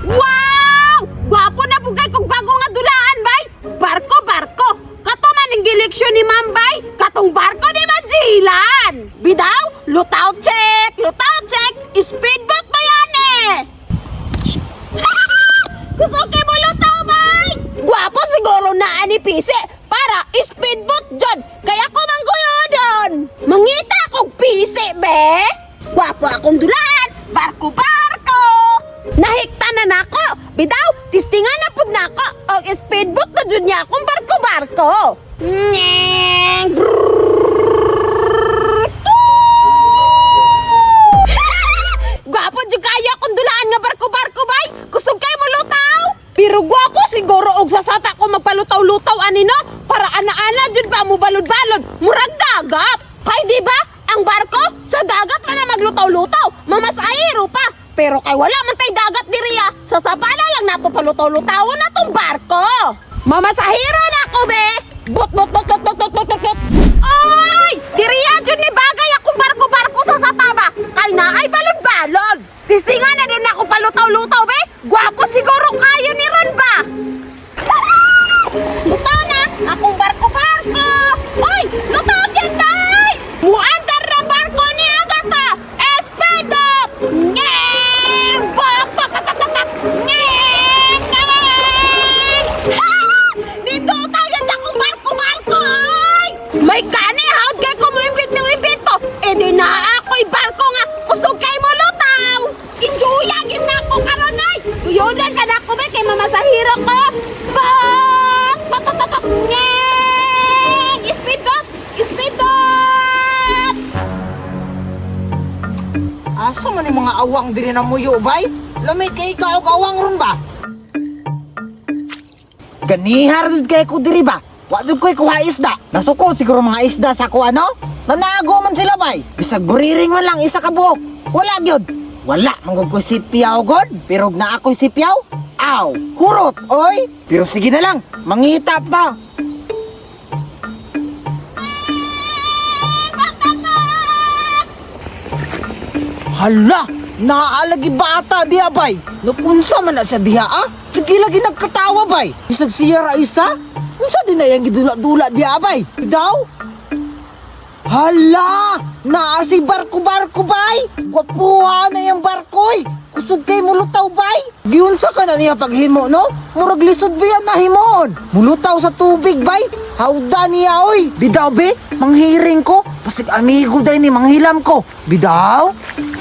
Wow! Gwapo na pugay kog bago nga dulaan, bay! Barko, barko! Kato man ang gileksyon ni Ma'am, bay! Katong barko ni Magellan! Bidaw, lutaw check! Lutaw check! Speedboat ba yan eh? Gusto kay mo lutaw, bay! Gwapo siguro na ani pisi para speedboat dyan! Kaya ko mangguyodon! Mangita kog pisi, be! Gwapo akong dulaan! Barko, barko! Nahikta na nako! Bidaw, tistingan na pud nako! Og speedboat pa jud niya akong barko-barko! Nyeng! Brrrr! Gwapo jud kayo akong dulaan nga barko-barko bay. Kusog kay mo lutaw. Pero gwapo siguro og sasapa ko magpalutaw-lutaw ani no para ana-ana jud ba mo balod-balod murag dagat. Kay di ba ang barko sa dagat man na maglutaw-lutaw, mamasahero pa. Pero kay wala man tay dagat diriya, sa sapa na lang nato palutaw-lutawon na tong barko. Mamasahero na ako be. Bot bot bot bot bot bot bot bot, bot. Ay! Diriya jud ni bagay akong barko-barko sa sapa ba. Kay naay balod-balod. Tistingan na din ako palutaw-lutaw be. Gwapo siguro kayo ni Ron ba? Lutaw na akong barko-barko. Oy, lutaw dyan tay! Muandar ng barko ni Agata. Speed up! Ngeng! Bok! Bok! Bok! Bok! Bok! Ngeng! Ngeng! Ha! Dito tayo sa akong barko-barko! Ay! May gani, hawd kay ko mo imbento. E di na ako'y barko nga, kusog kay mo lutaw. Enjoy gid na ako karon ay. Tuyonan ka na ako be kay mamasahiro ko. Bok! Bok! Bok! Bok! Bok! Ngeng! Speed up! Speed up! Asa man yung mga awang diri na muyo, bay? Lami kay ka og awang ron ba? Ganihar dud kay ko diri ba? Wa dud ko'y kuha isda. Nasuko siguro mga isda sa ko ano? Nanago man sila bay. Bisag buriring man lang isa ka buok. Wala gyud. Wala man gud ko sipyaw god. Pero og naa ko'y sipyaw, aw, hurot oy. Pero sige na lang, mangita pa. Hala! Naalagi bata diha bay! Napunsa man na siya diha ah? Sige lagi nagkatawa bay! Bisag siya ra isa? Unsa din na yang gidula-dula diha bay? Daw? Hala! Naa si barko-barko bay! Gwapuha na yung barkoy! Kusog kay mulutaw bay! Giunsa ka na niya paghimo no? Murag lisod ba yan na himoon? Mulutaw sa tubig bay! Hawda niya oy! Bidaw be! Manghiring ko! Pasig amigo day ni manghilam ko! Bidaw?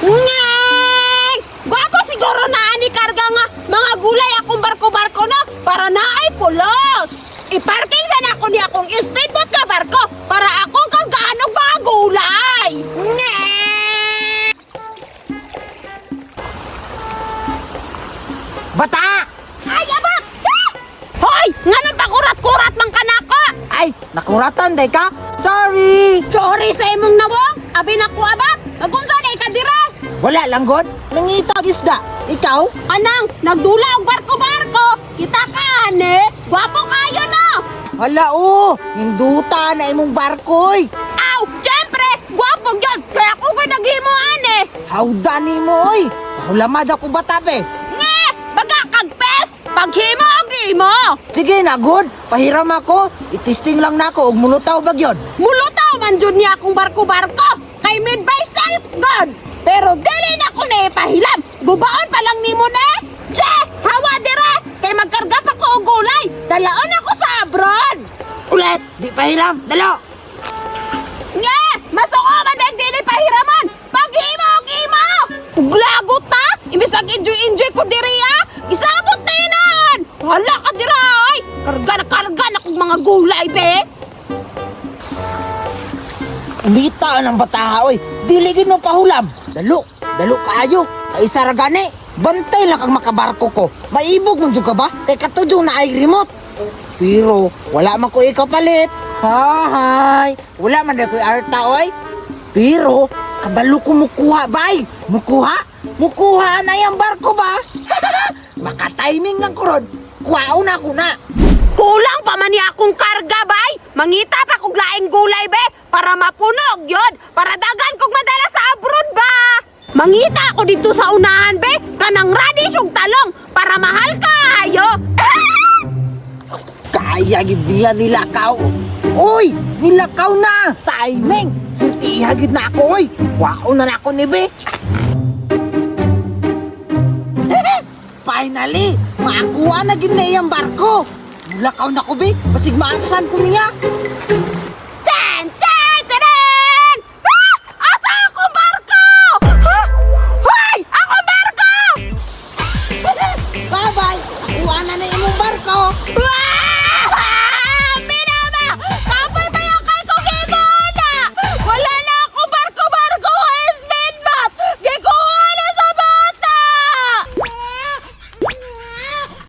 Ngeng! Gwapo siguro na ani karga nga mga gulay akong barko-barko no para naay pulos. I-parking sana ako ni akong speedboat nga barko para akong kargaan og mga gulay. Ngeng! Bata! Ay, abot! Ah! Hoy, ngano pa kurat-kurat man kanako? Ay, nakuratan day ka? Sorry! Sorry sa imong nawong, abi na ko abot. Magunsa day ka dira. Wala lang god, nangitag isda. Ikaw? Anang nagdula og barko-barko. Kita ka ane, gwapo kayo no. Hala oh, ninduta na imong barkoy. Aw, syempre, gwapo gyud. Kaya ako ko'y naghimo ane. Hawda nimo oy. Pahulamad ako bata be. Nge, baga kag pes. Paghimo og imo. Sige na god, pahiram ako. Itisting lang nako og mulutaw ba gyud. Mulutaw man jud niya akong barko-barko. Kay made by self god. Pero dili na ko na ipahilam. Gubaon pa lang nimo na. Che, hawa dire. Kay magkarga pa ko og gulay. Dalaon ako sa abroad. Ulit, di pahiram, dalo. Nge, masuko man dahil dili pahiraman. Paghimo og imo. Glagot ta. Imbis nag-enjoy-enjoy ko diri ah. Isabot na inan. Hala ka dira ay. Karga na karga na kong mga gulay be. Umita ng bata oy. Dili gid mo pahulam. Dalo, dalo kaayo. Kay isa ra gani. Bantay lang kang makabarko ko. Maibog man jud ka ba? Kay katudyo na ay remote. Pero wala man ko ikapalit. Hi. Wala man ko arta oy. Pero kabalo ko mukuha bay. Mukuha? Mukuha na yung barko ba? Maka-timing lang ko ron. Kuhaon na ako na. Kulang pa man niya akong karga bay. Mangita pa kog laing gulay be para mapunog yun. Para dagan kog madala sa abroad ba. Mangita ako dito sa unahan be kanang radish ug talong. Para mahal kaayo. Kaya gid niya nilakaw. Uy, nilakaw na. Timing. Sultiha gid na ako oy. Kwaon na nako ni be. Finally, maakuha na gid na iyang barko. Mulakaw na ko be, basig maapsan ko niya.